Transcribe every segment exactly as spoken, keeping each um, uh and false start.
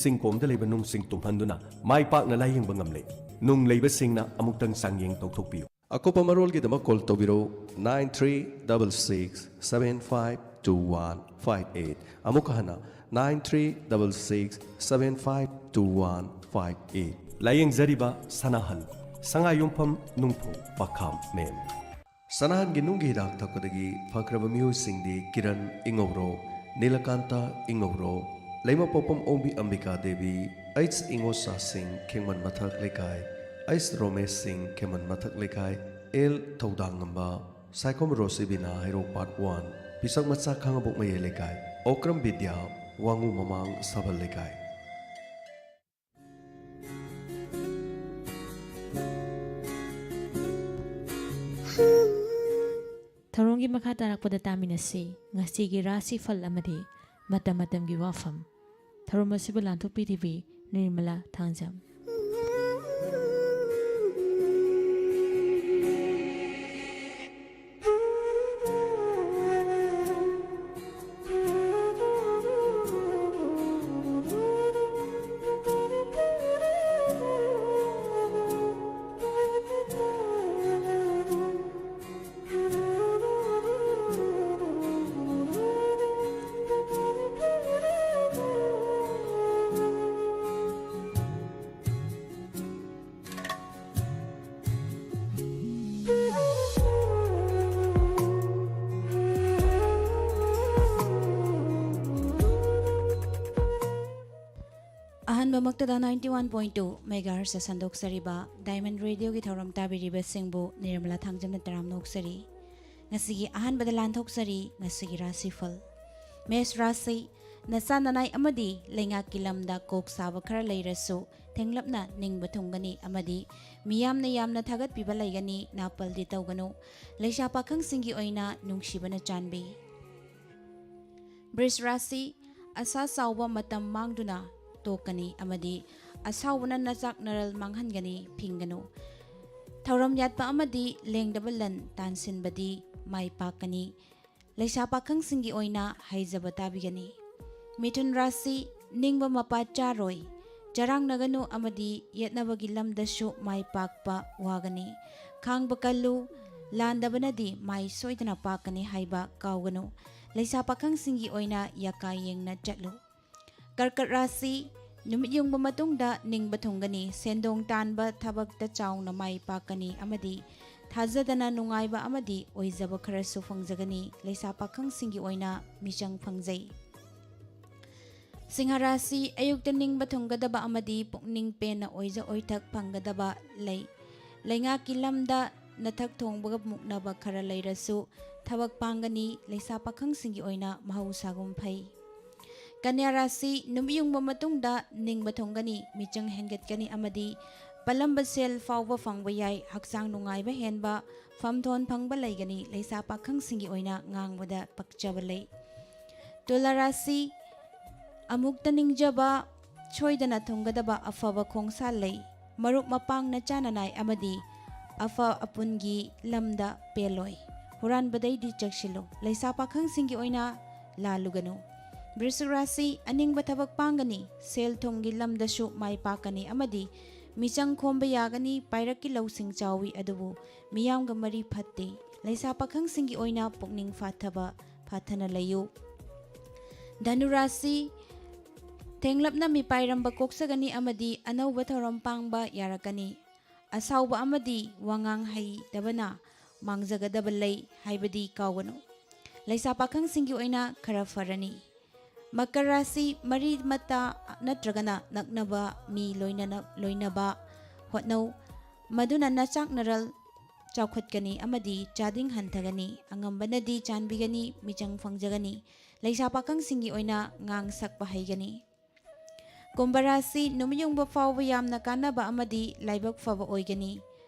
ꯆꯤꯡꯀꯣꯝꯗ ꯂꯩꯕ ꯅꯨꯡꯁꯤꯡ ꯇꯨꯝꯍꯟꯗꯨꯅ ꯃꯥꯏ ꯄꯥꯛꯅ ꯂꯥꯌꯦꯡꯕ ꯉꯝꯂꯦ꯫ ꯅꯨꯡ ꯂꯩꯕꯁꯤꯡꯅ ꯑꯃꯨꯛꯇꯪ ꯆꯥꯡꯌꯦꯡ ꯇꯧꯊꯣꯛꯄꯤꯌꯨ꯫ ꯑꯀꯨꯞꯄ ꯃꯔꯣꯜꯒꯤꯗꯃꯛ call ꯇꯧꯕꯤꯔꯧ, nine three double six seven five two one five eight꯫ ꯑꯃꯨꯛꯀ ꯍꯟꯅ, nine three double six seven five two one five eight꯫ ꯂꯥꯌꯦꯡꯖꯔꯤꯕ ꯁꯅꯥꯍꯜ, ꯁꯉꯥꯏꯌꯨꯝꯐꯝ ꯅꯨꯡꯐꯧ ꯄꯥꯈꯥꯝ ꯃꯦꯝ꯫ ꯁꯅꯥꯍꯟꯒꯤ ꯅꯨꯡꯒꯤ ꯍꯤꯗꯥꯛ ꯊꯛꯄꯗꯒꯤ ꯐꯈ꯭ꯔꯕ ꯃꯤꯑꯣꯏꯁꯤꯡꯗꯤ ꯀꯤꯔꯟ ꯏꯉꯧꯔꯣ, ꯅꯤꯂꯀꯥꯟꯇ ꯏꯉꯧꯔꯣ, ꯂꯩꯃꯄꯣꯛꯄꯝ ꯑꯣꯡꯕꯤ ꯑꯝꯕꯤꯀꯥ ꯗꯦꯕꯤ, ꯑꯩꯆ ꯏꯉꯣꯆꯥꯁꯤꯡ, ꯈꯦꯡꯃꯟ ꯃꯊꯛ ꯂꯩꯀꯥꯏ, ꯑꯩꯆ ꯔꯣꯃꯦꯁ ꯁꯤꯡ, ꯈꯦꯡꯃꯟ ꯃꯊꯛ ꯂꯩꯀꯥꯏ, ꯑꯦꯜ ꯊꯧꯗꯥꯡꯉꯝꯕ, ꯁꯥꯏꯈꯣꯝ ꯔꯣꯁꯤꯕꯤꯅꯥ, ꯍꯩꯔꯣꯛ ꯄꯥꯔꯠ ꯋꯥꯟ, ꯄꯤꯁꯛ ꯃꯆꯥ ꯈꯥꯡꯉꯕꯣꯛ ꯃꯌꯥꯏ ꯂꯩꯀꯥꯏ, ꯑꯣꯀ꯭ꯔꯝ ꯕꯤꯗ꯭ꯌꯥ, ꯋꯥꯉꯨ ꯃꯃꯥꯡ ꯁꯥꯕꯜ ꯂꯩꯀꯥꯏ꯫ ꯊꯧꯔꯝꯒꯤ ꯃꯈꯥ ꯇꯥꯔꯛꯄꯗ ꯇꯥꯃꯤꯟꯅꯁꯤ ꯉꯁꯤꯒꯤ ꯔꯥꯁꯤꯐꯜ ꯑꯃꯗꯤ ꯃꯇꯝ ꯃꯇꯝꯒꯤ ꯋꯥꯐꯝ꯫ ꯊꯧꯔꯝ ꯑꯁꯤꯕꯨ ꯂꯥꯟꯊꯣꯛꯄꯤꯔꯤꯕꯤ Nirmala Thangjam. ꯑꯍꯥꯟꯕꯃꯛꯇꯗ ninety one point two megahertz ꯁꯟꯗꯣꯛꯆꯔꯤꯕ Diamond Radio ꯒꯤ ꯊꯧꯔꯝ ꯇꯥꯕꯤꯔꯤꯕꯁꯤꯡꯕꯨ ꯅꯤꯔꯃꯂꯥ ꯊꯥꯡꯖꯝꯅ ꯇꯔꯥꯝꯅ ꯑꯣꯛꯆꯔꯤ꯫ ꯉꯁꯤꯒꯤ ꯑꯍꯥꯟꯕꯗ ꯂꯥꯟꯊꯣꯛꯆꯔꯤ ꯉꯁꯤꯒꯤ ꯔꯥꯁꯤꯐꯜ꯫ ꯃꯦꯁ ꯔꯥꯁꯤ, ꯅꯆꯥ ꯅꯅꯥꯏ ꯑꯃꯗꯤ ꯂꯩꯉꯥꯛꯀꯤ ꯂꯝꯗ ꯀꯣꯛ ꯁꯥꯕ ꯈꯔ ꯂꯩꯔꯁꯨ ꯊꯦꯡꯂꯞꯅ ꯅꯤꯡꯕ ꯊꯨꯡꯒꯅꯤ ꯑꯃꯗꯤ ꯃꯤꯌꯥꯝꯅ ꯌꯥꯝꯅ ꯊꯥꯒꯠꯄꯤꯕ ꯂꯩꯒꯅꯤ, ꯅꯥꯄꯜꯗꯤ ꯇꯧꯒꯅꯨ꯫ ꯂꯩꯁꯥ ꯄꯥꯈꯪꯁꯤꯡꯒꯤ ꯑꯣꯏꯅ ꯅꯨꯡꯁꯤꯕꯅ ꯆꯥꯟꯕꯤ꯫ ꯕ꯭ꯔꯤꯖ ꯔꯥꯁꯤ, ꯑꯁꯥ ꯆꯥꯎꯕ ꯃꯇꯝ ꯃꯥꯡꯗꯨꯅ ꯇꯣꯛꯀꯅꯤ ꯑꯃꯗꯤ ꯑꯁꯥꯎꯕꯅ ꯅꯆꯥꯛ ꯅꯔꯜ ꯃꯥꯡꯍꯟꯒꯅꯤ, ꯐꯤꯡꯒꯅꯨ꯫ ꯊꯧꯔꯝ ꯌꯥꯠꯄ ꯑꯃꯗꯤ ꯂꯦꯡꯗꯕ ꯂꯟ ꯇꯥꯟꯁꯤꯟꯕꯗꯤ ꯃꯥꯏ ꯄꯥꯛꯀꯅꯤ꯫ ꯂꯩꯁꯥ ꯄꯥꯈꯪꯁꯤꯡꯒꯤ ꯑꯣꯏꯅ ꯍꯥꯏꯖꯕ ꯇꯥꯕꯤꯒꯅꯤ꯫ ꯃꯤꯊꯨꯟ ꯔꯥꯁꯤ, ꯅꯤꯡꯕ ꯃꯄꯥ ꯆꯥꯔꯣꯏ꯫ ꯆꯔꯥꯡꯅꯒꯅꯨ ꯑꯃꯗꯤ ꯌꯦꯠꯅꯕꯒꯤ ꯂꯝꯗꯁꯨ ꯃꯥꯏ ꯄꯥꯛꯄ ꯋꯥꯒꯅꯤ꯫ ꯈꯥꯡꯕ ꯀꯜꯂꯨ, ꯂꯥꯟꯗꯕꯅꯗꯤ ꯃꯥꯏ ꯁꯣꯏꯗꯅ ꯄꯥꯛꯀꯅꯤ ꯍꯥꯏꯕ ꯀꯥꯎꯒꯅꯨ꯫ ꯂꯩꯁꯥ ꯄꯥꯈꯪꯁꯤꯡꯒꯤ ꯑꯣꯏꯅ ꯌꯥꯀꯥ ꯌꯦꯡꯅ ꯆꯠꯂꯨ꯫ ꯀꯔꯀꯠ ꯔꯥꯁꯤ, ꯅꯨꯃꯤꯠ ꯌꯨꯡꯕ ꯃꯇꯨꯡꯗ ꯅꯤꯡꯕ ꯊꯨꯡꯒꯅꯤ꯫ ꯁꯦꯟꯗꯣꯡ ꯇꯥꯟꯕ ꯊꯕꯛꯇ ꯆꯥꯎꯅ ꯃꯥꯏ ꯄꯥꯛꯀꯅꯤ ꯑꯃꯗꯤ ꯊꯥꯖꯗꯅ ꯅꯨꯡꯉꯥꯏꯕ ꯑꯃꯗꯤ ꯑꯣꯏꯖꯕ ꯈꯔꯁꯨ ꯐꯪꯖꯒꯅꯤ꯫ ꯂꯩꯁꯥ ꯄꯥꯈꯪꯁꯤꯡꯒꯤ ꯑꯣꯏꯅ ꯃꯤꯆꯪ ꯐꯪꯖꯩ꯫ ꯁꯤꯡꯍ ꯔꯥꯁꯤ, ꯑꯌꯨꯛꯇ ꯅꯤꯡꯕ ꯊꯨꯡꯒꯗꯕ ꯑꯃꯗꯤ ꯄꯨꯛꯅꯤꯡ ꯄꯦꯟꯅ ꯑꯣꯏꯖ ꯑꯣꯏꯊꯛ ꯐꯪꯒꯗꯕ ꯂꯩ꯫ ꯂꯩꯉꯥꯛꯀꯤ ꯂꯝꯗ ꯅꯊꯛ ꯊꯣꯡꯕꯒ ꯃꯨꯛꯅꯕ ꯈꯔ ꯂꯩꯔꯁꯨ ꯊꯕꯛ ꯄꯥꯡꯒꯅꯤ꯫ ꯂꯩꯁꯥ ꯄꯥꯈꯪꯁꯤꯡꯒꯤ ꯑꯣꯏꯅ ꯃꯍꯧꯁꯥꯒꯨꯝ ꯐꯩ꯫ ꯀꯟꯌꯥ ꯔꯥꯁꯤ, ꯅꯨꯃꯤꯠ ꯌꯨꯡꯕ ꯃꯇꯨꯡꯗ ꯅꯤꯡꯕ ꯊꯨꯡꯒꯅꯤ, ꯃꯤꯆꯪ ꯍꯦꯟꯒꯠꯀꯅꯤ ꯑꯃꯗꯤ ꯄꯂꯝꯕ ꯁꯦꯜ ꯐꯥꯎꯕ ꯐꯪꯕ ꯌꯥꯏ꯫ ꯍꯛꯆꯥꯡ ꯅꯨꯡꯉꯥꯏꯕ ꯍꯦꯟꯕ, ꯐꯝꯊꯣꯟ ꯐꯪꯕ ꯂꯩꯒꯅꯤ꯫ ꯂꯩꯁꯥ ꯄꯥꯈꯪꯁꯤꯡꯒꯤ ꯑꯣꯏꯅ ꯉꯥꯡꯕꯗ ꯄꯛꯆꯕ ꯂꯩ꯫ ꯇꯨꯂꯥ ꯔꯥꯁꯤ, ꯑꯃꯨꯛꯇ ꯅꯤꯡꯖꯕ ꯁꯣꯏꯗꯅ ꯊꯨꯡꯒꯗꯕ ꯑꯐꯕ ꯈꯣꯡꯁꯥ ꯂꯩ꯫ ꯃꯔꯨꯞ ꯃꯄꯥꯡꯅ ꯆꯥꯅꯅꯥꯏ ꯑꯃꯗꯤ ꯑꯐ ꯑꯄꯨꯟꯒꯤ ꯂꯝꯗ ꯄꯦꯜꯂꯣꯏ꯫ ꯍꯨꯔꯥꯟꯕꯗꯩꯗꯤ ꯆꯦꯛꯁꯤꯜꯂꯨ꯫ ꯂꯩꯁꯥ ꯄꯥꯈꯪꯁꯤꯡꯒꯤ ꯑꯣꯏꯅ ꯂꯥꯜꯂꯨꯒꯅꯨ꯫ ꯕ꯭ꯔꯤꯁꯤꯛ ꯔꯥꯁꯤ, ꯑꯅꯤꯡꯕ ꯊꯕꯛ ꯄꯥꯡꯒꯅꯤ, ꯁꯦꯜ ꯊꯨꯝꯒꯤ ꯂꯝꯗꯁꯨ ꯃꯥꯏ ꯄꯥꯛꯀꯅꯤ ꯑꯃꯗꯤ ꯃꯤꯆꯪ ꯈꯣꯝꯕ ꯌꯥꯒꯅꯤ꯫ ꯄꯥꯏꯔꯛꯀꯤ ꯂꯧꯁꯤꯡ ꯆꯥꯎꯏ, ꯑꯗꯨꯕꯨ ꯃꯤꯌꯥꯝꯒ ꯃꯔꯤ ꯐꯠꯇꯦ꯫ ꯂꯩꯁꯥ ꯄꯥꯈꯪꯁꯤꯡꯒꯤ ꯑꯣꯏꯅ ꯄꯨꯛꯅꯤꯡ ꯐꯥꯊꯕ, ꯐꯥꯊꯅ ꯂꯩꯌꯨ꯫ ꯙꯅꯨ ꯔꯥꯁꯤ, ꯊꯦꯡꯂꯞꯅ ꯃꯤꯄꯥꯏꯔꯝꯕ ꯀꯣꯛꯆꯒꯅꯤ ꯑꯃꯗꯤ ꯑꯅꯧꯕ ꯊꯧꯔꯝ ꯄꯥꯡꯕ ꯌꯥꯔꯛꯀꯅꯤ꯫ ꯑꯁꯥꯎꯕ ꯑꯃꯗꯤ ꯋꯥꯉꯥꯡ ꯍꯩꯇꯕꯅ ꯃꯥꯡꯖꯒꯗꯕ ꯂꯩ ꯍꯥꯏꯕꯗꯤ ꯀꯥꯎꯒꯅꯨ꯫ ꯂꯩꯁꯥ ꯄꯥꯈꯪꯁꯤꯡꯒꯤ ꯑꯣꯏꯅ ꯈꯔ ꯐꯔꯅꯤ꯫ ꯃꯀꯔ ꯔꯥꯁꯤ, ꯃꯔꯤ ꯃꯇꯥ ꯅꯠꯇ꯭ꯔꯒꯅ ꯅꯛꯅꯕ ꯃꯤ ꯂꯣꯏꯅꯅ-, ꯂꯣꯏꯅꯕ ꯍꯣꯠꯅꯧ꯫ ꯃꯗꯨꯅ ꯅꯆꯥꯛ ꯅꯔꯜ ꯆꯥꯎꯈꯠꯀꯅꯤ ꯑꯃꯗꯤ ꯆꯥꯗꯤꯡ ꯍꯟꯊꯒꯅꯤ꯫ ꯑꯉꯝꯕꯅꯗꯤ ꯆꯥꯟꯕꯤꯒꯅꯤ, ꯃꯤꯆꯪ ꯐꯪꯖꯒꯅꯤ꯫ ꯂꯩꯁꯥ ꯄꯥꯈꯪꯁꯤꯡꯒꯤ ꯑꯣꯏꯅ ꯉꯥꯡ ꯁꯛꯄ ꯍꯩꯒꯅꯤ꯫ ꯀꯨꯝꯚ ꯔꯥꯁꯤ, ꯅꯨꯃꯤꯠ ꯌꯨꯡꯕ ꯐꯥꯎꯕ ꯌꯥꯝꯅ ꯀꯥꯟꯅꯕ ꯑꯃꯗꯤ ꯂꯥꯏꯕꯛ ꯐꯕ ꯑꯣꯏꯒꯅꯤ꯫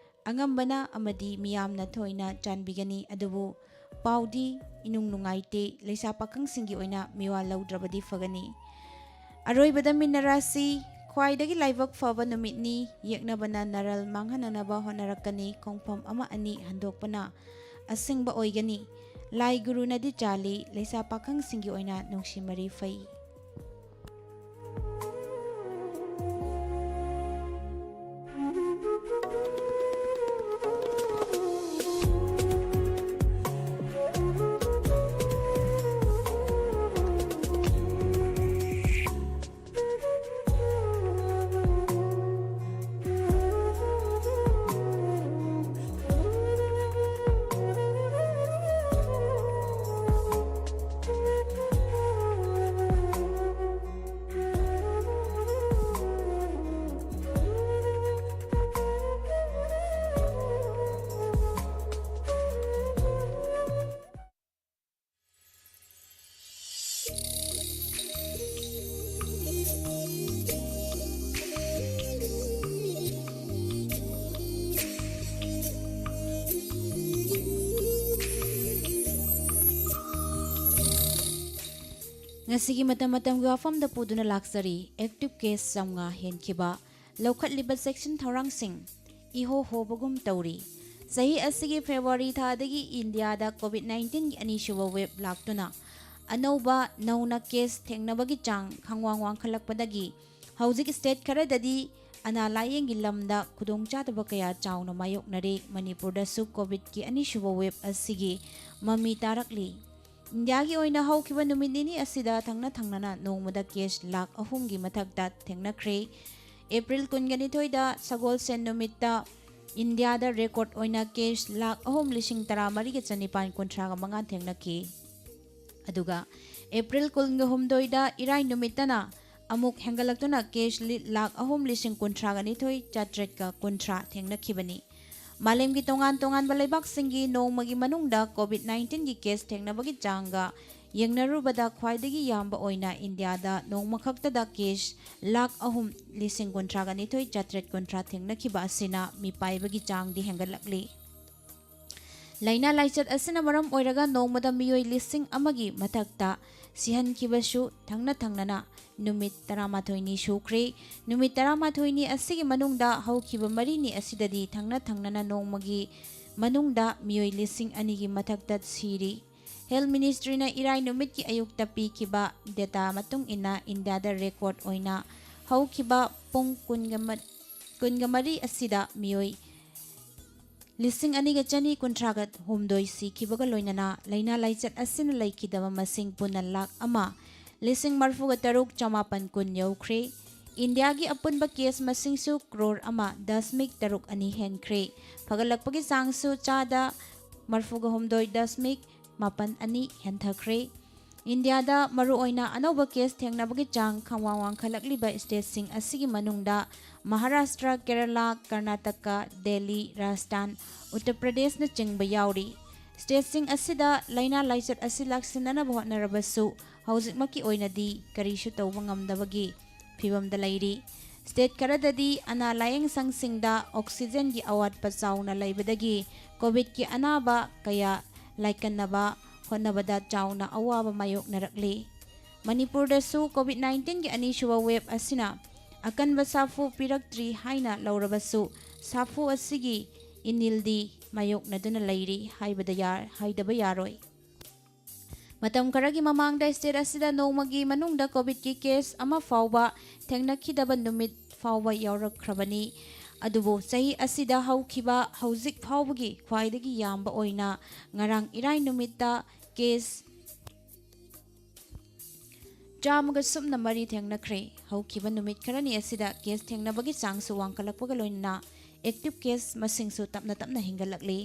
ꯑꯉꯝꯕꯅ ꯑꯃꯗꯤ ꯃꯤꯌꯥꯝꯅ ꯊꯣꯏꯅ ꯆꯥꯟꯕꯤꯒꯅꯤ, ꯑꯗꯨꯕꯨ ꯄꯥꯎꯗꯤ ꯏꯅꯨꯡ ꯅꯨꯡꯉꯥꯏꯇꯦ꯫ ꯂꯩꯁꯥ ꯄꯥꯈꯪꯁꯤꯡꯒꯤ ꯑꯣꯏꯅ ꯃꯤꯋꯥ ꯂꯧꯗ꯭ꯔꯕꯗꯤ ꯐꯒꯅꯤ꯫ ꯑꯔꯣꯏꯕꯗ ꯃꯤꯅ ꯔꯥꯁꯤ, ꯈ꯭ꯋꯥꯏꯗꯒꯤ ꯂꯥꯏꯕꯛ ꯐꯕ ꯅꯨꯃꯤꯠꯅꯤ꯫ ꯌꯦꯛꯅꯕꯅ ꯅꯔꯜ ꯃꯥꯡꯍꯟꯅꯅꯕ ꯍꯣꯠꯅꯔꯛꯀꯅꯤ꯫ ꯈꯣꯡꯐꯝ ꯑꯃ ꯑꯅꯤ ꯍꯟꯗꯣꯛꯄꯅ ꯑꯁꯤꯡꯕ ꯑꯣꯏꯒꯅꯤ꯫ ꯂꯥꯏ ꯒꯨꯔꯨꯅꯗꯤ ꯆꯥꯜꯂꯤ꯫ ꯂꯩꯁꯥ ꯄꯥꯈꯪꯁꯤꯡꯒꯤ ꯑꯣꯏꯅ ꯅꯨꯡꯁꯤ ꯃꯔꯤ ꯐꯩ꯫ ꯉꯁꯤꯒꯤ ꯃꯇꯝ ꯃꯇꯝꯒꯤ ꯋꯥꯐꯝꯗ ꯄꯨꯗꯨꯅ ꯂꯥꯛꯆꯔꯤ꯫ ꯑꯦꯛꯇꯤꯚ ꯀꯦꯁ ꯆꯥꯝꯃꯉꯥ ꯍꯦꯟꯈꯤꯕ, ꯂꯧꯈꯠꯂꯤꯕ ꯆꯦꯛꯁꯤꯟ ꯊꯧꯔꯥꯡꯁꯤꯡ ꯏꯍꯣ ꯍꯣꯕꯒꯨꯝ ꯇꯧꯔꯤ꯫ ꯆꯍꯤ ꯑꯁꯤꯒꯤ ꯐꯦꯕ꯭ꯔꯨꯋꯥꯔꯤ ꯊꯥꯗꯒꯤ ꯏꯟꯗꯤꯌꯥꯗ ꯀꯣꯚꯤꯗ ꯅꯥꯏꯟꯇꯤꯟꯒꯤ ꯑꯅꯤꯁꯨꯕ ꯋꯦꯕ ꯂꯥꯛꯇꯨꯅ ꯑꯅꯧꯕ ꯅꯧꯅ ꯀꯦꯁ ꯊꯦꯡꯅꯕꯒꯤ ꯆꯥꯡ ꯈꯪꯋꯥꯡ ꯋꯥꯡꯈꯠꯂꯛꯄꯗꯒꯤ ꯍꯧꯖꯤꯛ ꯁ꯭ꯇꯦꯠ ꯈꯔꯗꯗꯤ ꯑꯅꯥ ꯂꯥꯌꯦꯡꯒꯤ ꯂꯝꯗ ꯈꯨꯗꯣꯡꯆꯥꯗꯕ ꯀꯌꯥ ꯆꯥꯎꯅ ꯃꯥꯌꯣꯛꯅꯔꯤ꯫ ꯃꯅꯤꯄꯨꯔꯗꯁꯨ ꯀꯣꯚꯤꯗꯀꯤ ꯑꯅꯤꯁꯨꯕ ꯋꯦꯕ ꯑꯁꯤꯒꯤ ꯃꯃꯤ ꯇꯥꯔꯛꯂꯤ꯫ ꯏꯟꯗꯤꯌꯥꯒꯤ ꯑꯣꯏꯅ ꯍꯧꯈꯤꯕ ꯅꯨꯃꯤꯠ ꯅꯤꯅꯤ ꯑꯁꯤꯗ ꯊꯪꯅ ꯊꯪꯅꯅ ꯅꯣꯡꯃꯗ ꯀꯦꯁ ꯂꯥꯈ ꯑꯍꯨꯝꯒꯤ ꯃꯊꯛꯇ ꯊꯦꯡꯅꯈ꯭ꯔꯦ꯫ ꯑꯦꯄ꯭ꯔꯤꯜ ꯀꯨꯟꯒ ꯅꯤꯊꯣꯏꯗ ꯁꯒꯣꯜꯁꯦꯟ ꯅꯨꯃꯤꯠꯇ ꯏꯟꯗꯤꯌꯥꯗ ꯔꯦꯀꯣꯔꯗ ꯑꯣꯏꯅ ꯀꯦꯁ ꯂꯥꯈ ꯑꯍꯨꯝ ꯂꯤꯁꯤꯡ ꯇꯔꯥꯃꯔꯤꯒ ꯆꯅꯤꯄꯥꯟ ꯀꯨꯟꯊ꯭ꯔꯥꯒ ꯃꯉꯥ ꯊꯦꯡꯅꯈꯤ꯫ ꯑꯗꯨꯒ ꯑꯦꯄ꯭ꯔꯤꯜ ꯀꯨꯟꯒ ꯍꯨꯝꯗꯣꯏꯗ ꯏꯔꯥꯏ ꯅꯨꯃꯤꯠꯇꯅ ꯑꯃꯨꯛ ꯍꯦꯟꯒꯠꯂꯛꯇꯨꯅ ꯀꯦꯁ ꯂꯤ-, ꯂꯥꯈ ꯑꯍꯨꯝ ꯂꯤꯁꯤꯡ ꯀꯨꯟꯊ꯭ꯔꯥꯒ ꯅꯤꯊꯣꯏ ꯆꯥꯇ꯭ꯔꯦꯠꯀ ꯀꯨꯟꯊ꯭ꯔꯥ ꯊꯦꯡꯅꯈꯤꯕꯅꯤ꯫ ꯃꯥꯂꯦꯝꯒꯤ ꯇꯣꯉꯥꯟ ꯇꯣꯉꯥꯟꯕ ꯂꯩꯕꯥꯛꯁꯤꯡꯒꯤ ꯅꯣꯡꯃꯒꯤ ꯃꯅꯨꯡꯗ ꯀꯣꯚꯤꯗ ꯅꯥꯏꯟꯇꯤꯟꯒꯤ ꯀꯦꯁ ꯊꯦꯡꯅꯕꯒꯤ ꯆꯥꯡꯒ ꯌꯦꯡꯅꯔꯨꯕꯗ ꯈ꯭ꯋꯥꯏꯗꯒꯤ ꯌꯥꯝꯕ ꯑꯣꯏꯅ ꯏꯟꯗꯤꯌꯥꯗ ꯅꯣꯡꯃꯈꯛꯇꯗ ꯀꯦꯁ ꯂꯥꯈ ꯑꯍꯨꯝ ꯂꯤꯁꯤꯡ ꯀꯨꯟꯊ꯭ꯔꯥꯒ ꯅꯤꯊꯣꯏ ꯆꯥꯇ꯭ꯔꯦꯠ ꯀꯨꯟꯊ꯭ꯔꯥ ꯊꯦꯡꯅꯈꯤꯕ ꯑꯁꯤꯅ ꯃꯤꯄꯥꯏꯕꯒꯤ ꯆꯥꯡꯗꯤ ꯍꯦꯟꯒꯠꯂꯛꯂꯤ꯫ ꯂꯥꯏꯅꯥ ꯂꯥꯏꯆꯠ ꯑꯁꯤꯅ ꯃꯔꯝ ꯑꯣꯏꯔꯒ ꯅꯣꯡꯃꯗ ꯃꯤꯑꯣꯏ ꯂꯤꯁꯤꯡ ꯑꯃꯒꯤ ꯃꯊꯛꯇ ꯁꯤꯍꯟꯈꯤꯕꯁꯨ ꯊꯪꯅ ꯊꯪꯅꯅ ꯅꯨꯃꯤꯠ ꯇꯔꯥꯃꯥꯊꯣꯏꯅꯤ ꯁꯨꯈ꯭ꯔꯦ꯫ ꯅꯨꯃꯤꯠ ꯇꯔꯥꯃꯥꯊꯣꯏꯅꯤ ꯑꯁꯤꯒꯤ ꯃꯅꯨꯡꯗ ꯍꯧꯈꯤꯕ ꯃꯔꯤꯅꯤ ꯑꯁꯤꯗꯗꯤ ꯊꯪꯅ ꯊꯪꯅꯅ ꯅꯣꯡꯃꯒꯤ ꯃꯅꯨꯡꯗ ꯃꯤꯑꯣꯏ ꯂꯤꯁꯤꯡ ꯑꯅꯤꯒꯤ ꯃꯊꯛꯇ ꯁꯤꯔꯤ꯫ Health Ministryꯅ ꯏꯔꯥꯏ ꯅꯨꯃꯤꯠꯀꯤ ꯑꯌꯨꯛꯇ ꯄꯤꯈꯤꯕ data ꯃꯇꯨꯡ ꯏꯟꯅ, ꯏꯟꯗꯤꯌꯥꯗ record ꯑꯣꯏꯅ ꯍꯧꯈꯤꯕ ꯄꯨꯡ ꯀꯨꯟꯒ ꯃ-, ꯀꯨꯟꯒ ꯃꯔꯤ ꯑꯁꯤꯗ ꯃꯤꯑꯣꯏ ꯂꯤꯁꯤꯡ ꯑꯅꯤꯒ ꯆꯅꯤ ꯀꯨꯟꯊ꯭ꯔꯥꯒ ꯍꯨꯝꯗꯣꯏ ꯁꯤꯈꯤꯕꯒ ꯂꯣꯏꯅꯅ ꯂꯥꯏꯅꯥ ꯂꯥꯏꯆꯠ ꯑꯁꯤꯅ ꯂꯩꯈꯤꯗꯕ ꯃꯁꯤꯡ ꯄꯨꯟꯅ ꯂꯥꯈ ꯑꯃ ꯂꯤꯁꯤꯡ ꯃꯔꯤꯐꯨꯒ ꯇꯔꯨꯛ ꯆꯃꯥꯄꯟ ꯀꯨꯟ ꯌꯧꯈ꯭ꯔꯦ꯫ ꯏꯟꯗꯤꯌꯥꯒꯤ ꯑꯄꯨꯟꯕ case ꯃꯁꯤꯡꯁꯨ ꯀ꯭ꯔꯣꯔ ꯑꯃ ꯗꯁꯃꯤꯛ ꯇꯔꯨꯛ ꯑꯅꯤ ꯍꯦꯟꯈ꯭ꯔꯦ꯫ ꯐꯒꯠꯂꯛꯄꯒꯤ ꯆꯥꯡꯁꯨ ꯆꯥꯗ ꯃꯔꯤꯐꯨꯒ ꯍꯨꯝꯗꯣꯏ ꯗꯁꯃꯤꯛ ꯃꯥꯄꯟ ꯑꯅꯤ ꯍꯟꯊꯈ꯭ꯔꯦ꯫ ꯏꯟꯗꯤꯌꯥꯗ ꯃꯔꯨꯑꯣꯏꯅ ꯑꯅꯧꯕ case ꯊꯦꯡꯅꯕꯒꯤ ꯆꯥꯡ ꯈꯪꯋꯥꯡ ꯋꯥꯡꯈꯠꯂꯛꯂꯤꯕ stateꯁꯤꯡ ꯑꯁꯤꯒꯤ ꯃꯅꯨꯡꯗ ꯃꯍꯥꯔꯥꯁꯇ꯭ꯔ, ꯀꯦꯔꯂꯥ, ꯀꯔꯅꯥꯇꯀꯥ, ꯗꯦꯜꯂꯤ, ꯔꯥꯖꯁꯊꯥꯟ, ꯎꯠꯇꯔ ꯄ꯭ꯔꯗꯦꯁꯅꯆꯤꯡꯕ ꯌꯥꯎꯔꯤ꯫ Stateꯁꯤꯡ ꯑꯁꯤꯗ ꯂꯥꯏꯅꯥ ꯂꯥꯏꯆꯠ ꯑꯁꯤ ꯂꯥꯛꯁꯤꯟꯅꯅꯕ ꯍꯣꯠꯅꯔꯕꯁꯨ ꯍꯧꯖꯤꯛꯃꯛꯀꯤ ꯑꯣꯏꯅꯗꯤ ꯀꯔꯤꯁꯨ ꯇꯧꯕ ꯉꯝꯗꯕꯒꯤ ꯐꯤꯚꯝꯗ ꯂꯩꯔꯤ꯫ State ꯈꯔꯗꯗꯤ ꯑꯅꯥ ꯂꯥꯌꯦꯡ ꯁꯪꯁꯤꯡꯗ oxygenꯒꯤ ꯑꯋꯥꯠꯄ ꯆꯥꯎꯅ ꯂꯩꯕꯗꯒꯤ COVIDꯀꯤ ꯑꯅꯥꯕ ꯀꯌꯥ ꯂꯥꯏꯀꯠꯅꯕ ꯍꯣꯠꯅꯕꯗ ꯆꯥꯎꯅ ꯑꯋꯥꯕ ꯃꯥꯌꯣꯛꯅꯔꯛꯂꯤ꯫ ꯃꯅꯤꯄꯨꯔꯗꯁꯨ COVID nineteenꯒꯤ ꯑꯅꯤꯁꯨꯕ wave ꯑꯁꯤꯅ ꯑꯀꯟꯕ ꯁꯥꯐꯨ ꯄꯤꯔꯛꯇ꯭ꯔꯤ ꯍꯥꯏꯅ ꯂꯧꯔꯕꯁꯨ, ꯁꯥꯐꯨ ꯑꯁꯤꯒꯤ ꯏꯅꯤꯜꯗꯤ ꯃꯥꯌꯣꯛꯅꯗꯨꯅ ꯂꯩꯔꯤ ꯍꯥꯏꯕꯗ ꯌꯥ-, ꯍꯥꯏꯗꯕ ꯌꯥꯔꯣꯏ꯫ ꯃꯇꯝ ꯈꯔꯒꯤ ꯃꯃꯥꯡꯗ state ꯑꯁꯤꯗ ꯅꯣꯡꯃꯒꯤ ꯃꯅꯨꯡꯗ COVIDꯀꯤ case ꯑꯃ ꯐꯥꯎꯕ ꯊꯦꯡꯅꯈꯤꯗꯕ ꯅꯨꯃꯤꯠ ꯐꯥꯎꯕ ꯌꯥꯎꯔꯛꯈ꯭ꯔꯕꯅꯤ꯫ ꯑꯗꯨꯕꯨ ꯆꯍꯤ ꯑꯁꯤꯗ ꯍꯧꯈꯤꯕ ꯍꯧꯖꯤꯛ ꯐꯥꯎꯕꯒꯤ ꯈ꯭ꯋꯥꯏꯗꯒꯤ ꯌꯥꯝꯕ ꯑꯣꯏꯅ ꯉꯔꯥꯡ ꯏꯔꯥꯏ ꯅꯨꯃꯤꯠꯇ case ꯆꯥꯝꯃꯒ ꯁꯨꯞꯅ ꯃꯔꯤ ꯊꯦꯡꯅꯈ꯭ꯔꯦ꯫ ꯍꯧꯈꯤꯕ ꯅꯨꯃꯤꯠ ꯈꯔꯅꯤ ꯑꯁꯤꯗ case ꯊꯦꯡꯅꯕꯒꯤ ꯆꯥꯡꯁꯨ ꯋꯥꯡꯈꯠꯂꯛꯄꯒ ꯂꯣꯏꯅꯅ active case ꯃꯁꯤꯡꯁꯨ ꯇꯞꯅ ꯇꯞꯅ ꯍꯦꯟꯒꯠꯂꯛꯂꯤ꯫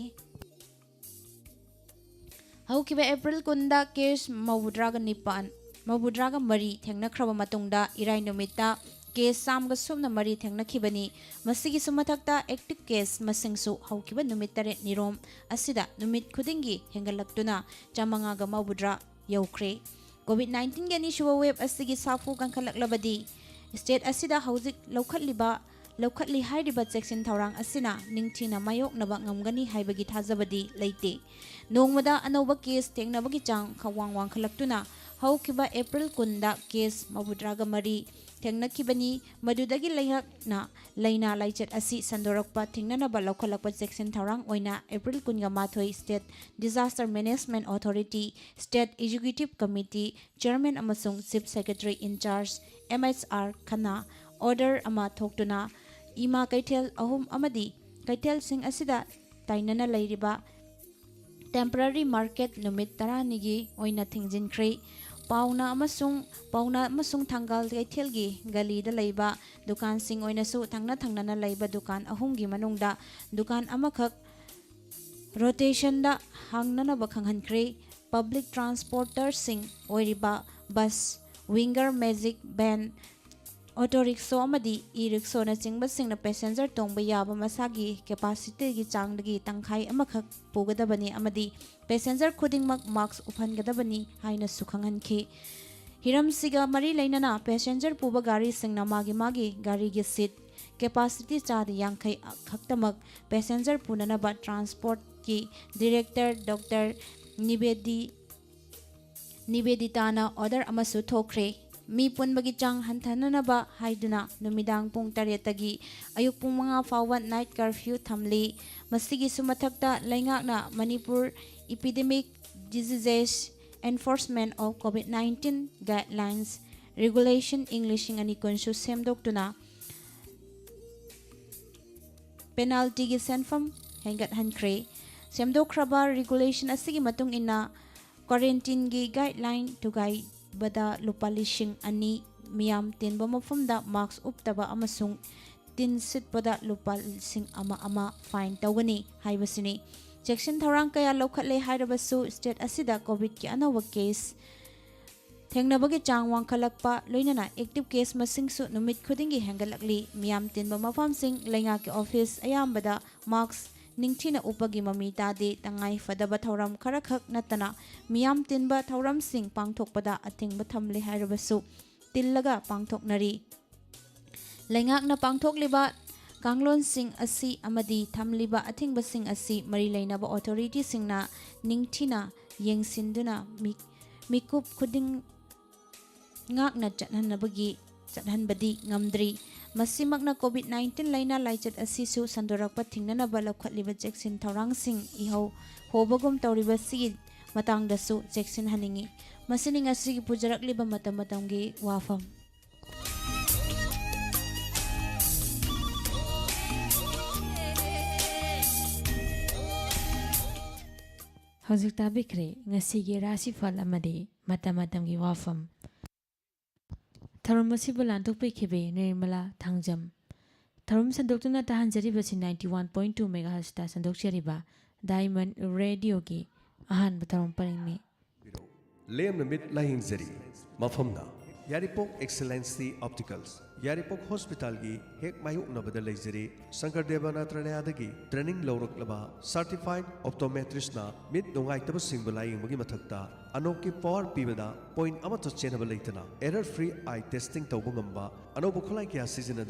ꯍꯧꯈꯤꯕ April ꯀꯨꯟꯗ case ꯃꯧꯗ꯭ꯔꯥꯒ ꯅꯤꯄꯥꯟ, ꯃꯧꯗ꯭ꯔꯥꯒ ꯃꯔꯤ ꯊꯦꯡꯅꯈ꯭ꯔꯕ ꯃꯇꯨꯡꯗ ꯏꯔꯥꯏ ꯅꯨꯃꯤꯠꯇ case ꯆꯥꯝꯃꯒ ꯁꯨꯞꯅ ꯃꯔꯤ ꯊꯦꯡꯅꯈꯤꯕꯅꯤ꯫ ꯃꯁꯤꯒꯤꯁꯨ ꯃꯊꯛꯇ active case ꯃꯁꯤꯡꯁꯨ ꯍꯧꯈꯤꯕ ꯅꯨꯃꯤꯠ ꯇꯔꯦꯠ ꯅꯤꯔꯣꯝ ꯑꯁꯤꯗ ꯅꯨꯃꯤꯠ ꯈꯨꯗꯤꯡꯒꯤ ꯍꯦꯟꯒꯠꯂꯛꯇꯨꯅ ꯆꯥꯝꯃꯉꯥꯒ ꯃꯧꯗ꯭ꯔꯥ ꯌꯧꯈ꯭ꯔꯦ꯫ COVID nineteenꯒꯤ ꯑꯅꯤꯁꯨꯕ wave ꯑꯁꯤꯒꯤ ꯁꯥꯐꯨ ꯀꯟꯈꯠꯂꯛꯂꯕꯗꯤ state ꯑꯁꯤꯗ ꯍꯧꯖꯤꯛ ꯂꯧꯈꯠꯂꯤꯕ, ꯂꯧꯈꯠꯂꯤ ꯍꯥꯏꯔꯤꯕ ꯆꯦꯛꯁꯤꯟ ꯊꯧꯔꯥꯡ ꯑꯁꯤꯅ ꯅꯤꯡꯊꯤꯅ ꯃꯥꯌꯣꯛꯅꯕ ꯉꯝꯒꯅꯤ ꯍꯥꯏꯕꯒꯤ ꯊꯥꯖꯕꯗꯤ ꯂꯩꯇꯦ꯫ ꯅꯣꯡꯃꯗ ꯑꯅꯧꯕ case ꯊꯦꯡꯅꯕꯒꯤ ꯆꯥꯡ ꯈ-, ꯋꯥꯡ ꯋꯥꯡꯈꯠꯂꯛꯇꯨꯅ ꯍꯧꯈꯤꯕ April ꯀꯨꯟꯗ case ꯃꯧꯗ꯭ꯔꯥꯒ ꯃꯔꯤ, ꯊꯦꯡꯅꯈꯤꯕꯅꯤ꯫ ꯃꯗꯨꯗꯒꯤ ꯂꯩꯉꯥꯛꯅ ꯂꯥꯏꯅꯥ ꯂꯥꯏꯆꯠ ꯑꯁꯤ ꯁꯟꯗꯣꯔꯛꯄ ꯊꯤꯡꯅꯅꯕ ꯂꯧꯈꯠꯂꯛꯄ ꯆꯦꯛꯁꯤꯟ ꯊꯧꯔꯥꯡ ꯑꯣꯏꯅ April ꯀꯨꯟꯒ ꯃꯥꯊꯣꯏ State Disaster Management Authority, State Executive Committee Chairman ꯑꯃꯁꯨꯡ Chief Secretary in charge, M H R ꯈꯟꯅ order ꯑꯃ ꯊꯣꯛꯇꯨꯅ ꯏꯃꯥ ꯀꯩꯊꯦꯜ ꯑꯍꯨꯝ ꯑꯃꯗꯤ ꯀꯩꯊꯦꯜꯁꯤꯡ ꯑꯁꯤꯗ ꯇꯥꯏꯅꯅ ꯂꯩꯔꯤꯕ temporary market ꯅꯨꯃꯤꯠ ꯇꯔꯥꯅꯤꯒꯤ ꯑꯣꯏꯅ ꯊꯤꯡꯖꯤꯟꯈ꯭ꯔꯦ꯫ ꯄꯥꯎꯅ ꯑꯃꯁꯨꯡ, ꯄꯥꯎꯅ ꯑꯃꯁꯨꯡ ꯊꯪꯒꯥꯜ ꯀꯩꯊꯦꯜꯒꯤ ꯒꯂꯤꯗ ꯂꯩꯕ ꯗꯨꯀꯥꯟꯁꯤꯡ ꯑꯣꯏꯅꯁꯨ ꯊꯪꯅ ꯊꯪꯅꯅ ꯂꯩꯕ ꯗꯨꯀꯥꯟ ꯑꯍꯨꯝꯒꯤ ꯃꯅꯨꯡꯗ ꯗꯨꯀꯥꯟ ꯑꯃꯈꯛ rotationꯗ ꯍꯥꯡꯅꯅꯕ ꯈꯪꯍꯟꯈ꯭ꯔꯦ꯫ Public transporterꯁꯤꯡ ꯑꯣꯏꯔꯤꯕ bus, winger, magic van, auto rickshaw ꯑꯃꯗꯤ e-rickshawꯅꯆꯤꯡꯕꯁꯤꯡꯅ passenger ꯇꯣꯡꯕ ꯌꯥꯕ ꯃꯁꯥꯒꯤ capacityꯒꯤ ꯆꯥꯡꯗꯒꯤ ꯇꯪꯈꯥꯏ ꯑꯃꯈꯛ ꯄꯨꯒꯗꯕꯅꯤ ꯑꯃꯗꯤ passenger ꯈꯨꯗꯤꯡꯃꯛ mask ꯎꯞꯍꯟꯒꯗꯕꯅꯤ ꯍꯥꯏꯅꯁꯨ ꯈꯪꯍꯟꯈꯤ꯫ ꯍꯤꯔꯝꯁꯤꯒ ꯃꯔꯤ ꯂꯩꯅꯅ passenger ꯄꯨꯕ ꯒꯥꯔꯤꯁꯤꯡꯅ ꯃꯥꯒꯤ ꯃꯥꯒꯤ ꯒꯥꯔꯤꯒꯤ seat capacity ꯆꯥꯗ ꯌꯥꯡꯈꯩ ꯈꯛꯇꯃꯛ passenger ꯄꯨꯅꯅꯕ transportꯀꯤ director Doctor ꯅꯤꯕꯦꯗꯤ, ꯅꯤꯕꯦꯗꯤꯇꯥꯅ order ꯑꯃꯁꯨ ꯊꯣꯛꯈ꯭ꯔꯦ꯫ ꯃꯤ ꯄꯨꯟꯕꯒꯤ ꯆꯥꯡ ꯍꯟꯊꯅꯅꯕ ꯍꯥꯏꯗꯨꯅ ꯅꯨꯃꯤꯗꯥꯡ ꯄꯨꯡ ꯇꯔꯦꯠꯇꯒꯤ ꯑꯌꯨꯛ ꯄꯨꯡ ꯃꯉꯥ ꯐꯥꯎꯕ night curfew ꯊꯝꯂꯤ꯫ ꯃꯁꯤꯒꯤꯁꯨ ꯃꯊꯛꯇ ꯂꯩꯉꯥꯛꯅ Manipur Epidemic Diseases Enforcement of COVID nineteen Guidelines Regulation ꯏꯪ ꯂꯤꯁꯤꯡ ꯑꯅꯤ ꯀꯨꯟꯁꯨ ꯁꯦꯝꯗꯣꯛꯇꯨꯅ penaltyꯒꯤ ꯁꯦꯟꯐꯝ ꯍꯦꯟꯒꯠꯍꯟꯈ꯭ꯔꯦ꯫ ꯁꯦꯝꯗꯣꯛꯈ꯭ꯔꯕ regulation ꯑꯁꯤꯒꯤ ꯃꯇꯨꯡ ꯏꯟꯅ quarantineꯒꯤ guideline ꯊꯨꯒꯥꯏꯕꯗ ꯂꯨꯄꯥ ꯂꯤꯁꯤꯡ ꯑꯅꯤ, ꯃꯤꯌꯥꯝ ꯇꯤꯟꯕ ꯃꯐꯝꯗ mask ꯎꯞꯇꯕ ꯑꯃꯁꯨꯡ ꯇꯤꯟ ꯁꯤꯠꯄꯗ ꯂꯨꯄꯥ ꯂꯤꯁꯤꯡ ꯑꯃ ꯑꯃ fine ꯇꯧꯒꯅꯤ ꯍꯥꯏꯕꯁꯤꯅꯤ꯫ ꯆꯦꯛꯁꯤꯟ ꯊꯧꯔꯥꯡ ꯀꯌꯥ ꯂꯧꯈꯠꯂꯦ ꯍꯥꯏꯔꯕꯁꯨ state ꯑꯁꯤꯗ COVIDꯀꯤ ꯑꯅꯧꯕ case ꯊꯦꯡꯅꯕꯒꯤ ꯆꯥꯡ ꯋꯥꯡꯈꯠꯂꯛꯄ, ꯂꯣꯏꯅꯅ active case ꯃꯁꯤꯡꯁꯨ ꯅꯨꯃꯤꯠ ꯈꯨꯗꯤꯡꯒꯤ ꯍꯦꯟꯒꯠꯂꯛꯂꯤ꯫ ꯃꯤꯌꯥꯝ ꯇꯤꯟꯕ ꯃꯐꯝꯁꯤꯡ, ꯂꯩꯉꯥꯛꯀꯤ office ꯑꯌꯥꯝꯕꯗ mask ꯅꯤꯡꯊꯤꯅ ꯎꯞꯄꯒꯤ ꯃꯃꯤ ꯇꯥꯗꯦ꯫ ꯇꯉꯥꯏ ꯐꯗꯕ ꯊꯧꯔꯝ ꯈꯔꯈꯛ ꯅꯠꯇꯅ ꯃꯤꯌꯥꯝ ꯇꯤꯟꯕ ꯊꯧꯔꯝꯁꯤꯡ ꯄꯥꯡꯊꯣꯛꯄꯗ ꯑꯊꯤꯡꯕ ꯊꯝꯂꯦ ꯍꯥꯏꯔꯕꯁꯨ ꯇꯤꯜꯂꯒ ꯄꯥꯡꯊꯣꯛꯅꯔꯤ꯫ ꯂꯩꯉꯥꯛꯅ ꯄꯥꯡꯊꯣꯛꯂꯤꯕ ꯀꯥꯡꯂꯣꯟꯁꯤꯡ ꯑꯁꯤ ꯑꯃꯗꯤ ꯊꯝꯂꯤꯕ ꯑꯊꯤꯡꯕꯁꯤꯡ ꯑꯁꯤ ꯃꯔꯤ ꯂꯩꯅꯕ authorityꯁꯤꯡꯅ ꯅꯤꯡꯊꯤꯅ ꯌꯦꯡꯁꯤꯟꯗꯨꯅ ꯃꯤ-, ꯃꯤꯀꯨꯞ ꯈꯨꯗꯤꯡ ꯉꯥꯛꯅ ꯆꯠꯍꯟꯅꯕꯒꯤ ꯆꯠꯍꯟꯕꯗꯤ ꯉꯝꯗ꯭ꯔꯤ꯫ ꯃꯁꯤꯃꯛꯅ COVID nineteen ꯂꯥꯏꯅꯥ ꯂꯥꯏꯆꯠ ꯑꯁꯤꯁꯨ ꯁꯟꯗꯣꯔꯛꯄ ꯊꯤꯡꯅꯅꯕ ꯂꯧꯈꯠꯂꯤꯕ ꯆꯦꯛꯁꯤꯟ ꯊꯧꯔꯥꯡꯁꯤꯡ ꯏꯍꯧ ꯍꯣꯕꯒꯨꯝ ꯇꯧꯔꯤꯕꯁꯤꯒꯤ ꯃꯇꯥꯡꯗꯁꯨ ꯆꯦꯛꯁꯤꯟꯍꯟꯅꯤꯡꯏ꯫ ꯃꯁꯤꯅꯤ ꯉꯁꯤꯒꯤ ꯄꯨꯖꯔꯛꯂꯤꯕ ꯃꯇꯝ ꯃꯇꯝꯒꯤ ꯋꯥꯐꯝ꯫ ꯍꯧꯖꯤꯛ ꯇꯥꯕꯤꯈ꯭ꯔꯦ ꯉꯁꯤꯒꯤ ꯔꯥꯁꯤꯐꯜ ꯑꯃꯗꯤ ꯃꯇꯝ ꯃꯇꯝꯒꯤ ꯋꯥꯐꯝ꯫ ꯊꯧꯔꯝ ꯑꯁꯤꯕꯨ ꯂꯥꯟꯊꯣꯛꯄꯤꯈꯤꯕꯤ ꯅꯤꯔꯃꯂꯥ ꯊꯥꯡꯖꯝ꯫ ꯊꯧꯔꯝ ꯁꯟꯗꯣꯛꯇꯨꯅ ꯇꯥꯍꯟꯖꯔꯤꯕꯁꯤ ninety one point two megahertzꯇ ꯁꯟꯗꯣꯛꯆꯔꯤꯕ Diamond Radioꯒꯤ ꯑꯍꯥꯟꯕ ꯊꯧꯔꯝ ꯄꯔꯤꯡꯅꯤ꯫ ꯂꯦꯝꯅ ꯃꯤꯠ ꯂꯥꯌꯦꯡꯖꯔꯤ꯫ ꯃꯐꯝꯅ ꯌꯥꯏꯔꯤꯄꯣꯛ ꯑꯦꯛꯁꯦꯂꯦꯟꯁꯤ ꯑꯣꯞꯇꯤꯀꯜꯁ, ꯌꯥꯏꯔꯤꯄꯣꯛ ꯍꯣꯁꯄꯤꯇꯥꯜꯒꯤ ꯍꯦꯛ ꯃꯥꯌꯣꯛꯅꯕꯗ ꯂꯩꯖꯔꯤ꯫ ꯁꯪꯀꯔꯗꯦꯕ ꯅꯥꯇ꯭ꯔꯥꯂꯌꯥꯗꯒꯤ ꯇ꯭ꯔꯦꯅꯤꯡ ꯂꯧꯔꯛꯂꯕ ꯁꯔꯇꯤꯐꯥꯏꯗ ꯑꯣꯞꯇꯣꯃꯦꯇ꯭ꯔꯤꯁꯅ ꯃꯤꯠ ꯅꯨꯡꯉꯥꯏꯇꯕꯁꯤꯡꯕꯨ ꯂꯥꯌꯦꯡꯕꯒꯤ ꯃꯊꯛꯇ ꯑꯅꯣꯛꯀꯤ ꯄꯋꯥꯔ ꯄꯤꯕꯗ ꯄꯣꯏꯟꯠ ꯑꯃꯠꯇ ꯆꯦꯟꯅꯕ ꯂꯩꯇꯅ ꯑꯦꯔꯔ ꯐ꯭ꯔꯤ ꯑꯥꯏ ꯇꯦꯁꯇꯤꯡ ꯇꯧꯕ ꯉꯝꯕ ꯑꯅꯧꯕ ꯈꯨꯠꯂꯥꯏ ꯀꯌꯥ ꯁꯤꯖꯤꯟꯅꯗꯨꯅ